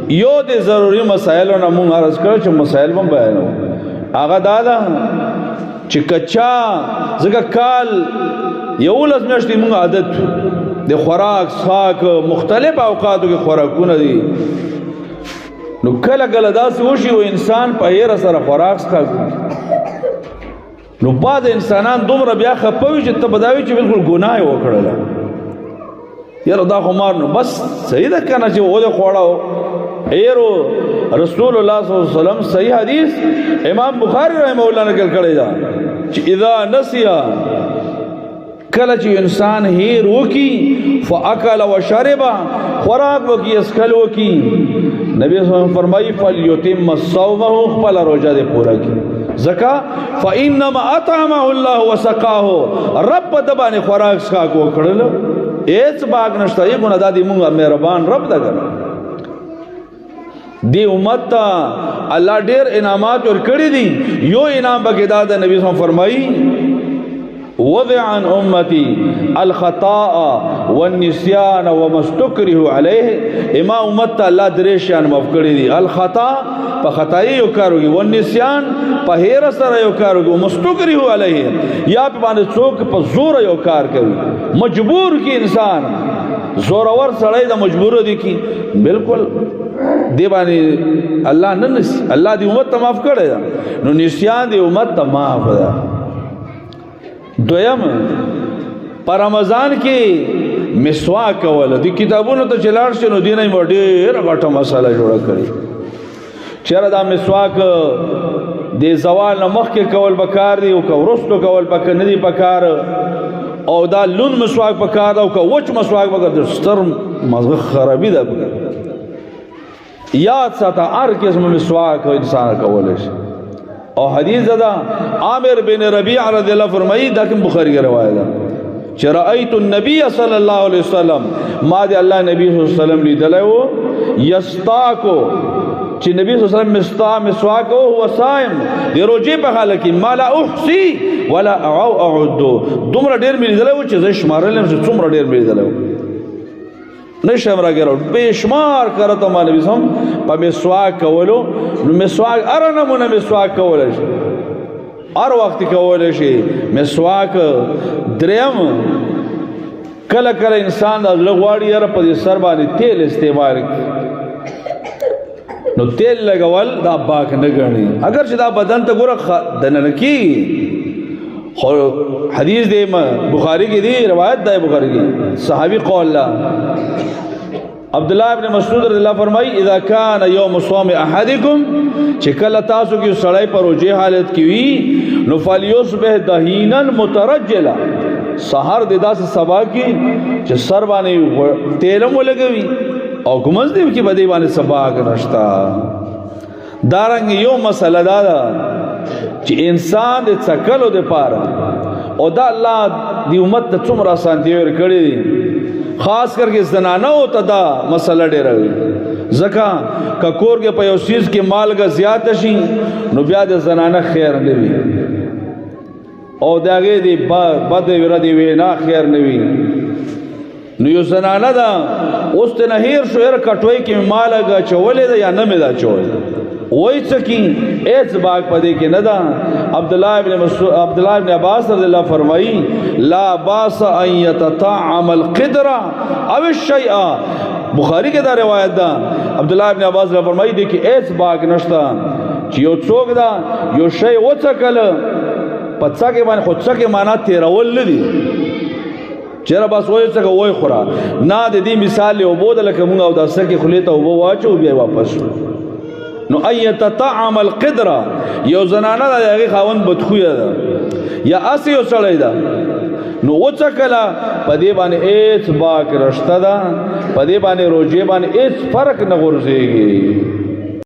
یو د ضروري مسایلو نه مونږ عرض کړ چې مسایل هم بیانو، هغه دا ده چې کچا ځکه کال 11 میاشتې مونږ عادت د خوراک څښاک مختلف اوقاتو کې خوراکونه دي، نو کله کله داسې وشي او انسان په هېره سره خوراک څښاک، نو بعض انسانان دومره بیا خپه وي چې ته به دا وي چې بالکل ګناه یې وکړله، یاره دا خو مار، نو بس صحیح ده که نه چې ودې خوړه. ایرو رسول الله صلی الله علیه وسلم صحیح حدیث امام بخاری رحمه الله نقل کړی دا چې اذا نسیا، کله چې انسان هیر وکي، فاکل وشرب، خوراک وکي، اسکل وکي، نبی صلی الله علیه وسلم فرمایي فلیتم صومه، خپل روزه دې پوره کړي، زکا فانما اطعمه الله وسقاه، رب د باندې خوراک څښاک وکړل، هیڅ باغ نشته. یې ګونه دا دې مونږه مهربان رب ده کنه، دی امت ته الله ډیر انعامات ورکړي دي. یو انعام پکې دا د نبی صلی فرمایي وضع عن امتي الخطاء والنسيان وما استكره عليه. اما امت ته الله درې شیان معاف کړی دي، الخطا په خدای یو کار وکي، والنسيان په هیر سره یو کار وکي، مستکره علیه یا په باندې څوک په زور یو کار کوي، مجبور کی انسان، زورور سړی د مجبور دی کی بالکل دی باندې الله نه نسی، الله دی امت ته معاف کړی دا. نو نسیان دی امت ته معاف ده. دویم، پر رمضان کې مسواک کول، د کتابونو ته چلاړ شي نو دینه مو ډېر غټه مسله جوړه کړي، چیرې دا مسواک د زوال نه مخکې کول پکار دی او که وروسته کول پکار نه دی پکار، او دا لون مسواک پکار دی او که وچ مسواک پکار دی، ستر مزغه خرابي ده. یاد ساته، هر قسم مسواک انسان کولی شي. او حدیث ده عامر بن ربیع رضی الله فرمایي، دا کوم بخاری کې روایت ده چې رأیت النبی صلی الله علیه وسلم، ما دې الله نبی صلی الله علیه وسلم لیدلی وو، یستاکو، چې نبی صلی الله علیه وسلم مستا مسواک او هو صائم، د روزې په حال کې، ما لا احصي ولا اعو اعد، دومره ډیر مې لیدلی وو چې زه شمارل نه شم، څومره ډیر مې لیدلی وو نشم راګرو، بشمار کرته ما نبی سم په مسواک کولو. نو مسواک ار نمونه مسواک کول شي، هر وخت کول شي مسواک. دریم، کله کله انسان د زړه غواړي یاره په دې سر باندې تیل استعمال کړي، نو تیل لګول دا باک نه ګڼي، اگر چې دا بدن ته ګوره دننه کیږي. خو حدیث دی بخاری کې دی، روایت ده بخاری کې، صحابي قول لا عبد الله ابن مسعود رضی الله فرمای اذا كان يوم صوم احدكم، چې کله تاسو کې سړی پر روزه حالت کې وي نو فلیصبح دهینا مترجلا، سحر د داسې سبا کې چې سر باندې تیلم ولګوي او ګمز دی کې بدی باندې سبا کې نشتا. دارنګ یو مسله دا ده چې انسان د څکلو د پاره، او دا الله دی امت ته څومره اسانتیا ورکړي دي، خاص کر کې زنانه او ته دا مسله ډیره وي، ځکه که کور کې په یو چیز کې مالګه زیات شي نو بیا د زنانه خیر نه وي، او د هغې دی بد ورځې وینا خیر نه وي. نو یو زنانه ده اوس ته نه هیر شو، هر کټوۍ کې مالګه چولې ده یا نه مې ده چولې، وای څکی ایڅ باغ پدې کې نه ده. عبد الله ابن مسعود، عبد الله ابن عباس رضی الله فرمایي لا باس ان يتطعم القدر او الشيء، بخاری کې دا روایت ده. عبد الله ابن عباس رضی فرمایي دي کې ایڅ باغ نشته چې یو څوک دا یو شی وڅکل په څکه باندې، خو څکه معنا تیرول نه دي، چیرې بس وای څنګه وای خورا نه، د دې مثال یو بود لکه مونږ او د سکه خلی ته وبو واچو بیا واپس. نو ایت طعام القدره، یو زنانه د هغه خاوند بدخویه ده یا اسی یو سړی ده، نو وڅکلا په دې باندې هیڅ باک رشته ده، په دې باندې روزه باندې هیڅ فرق نه غورځيږي.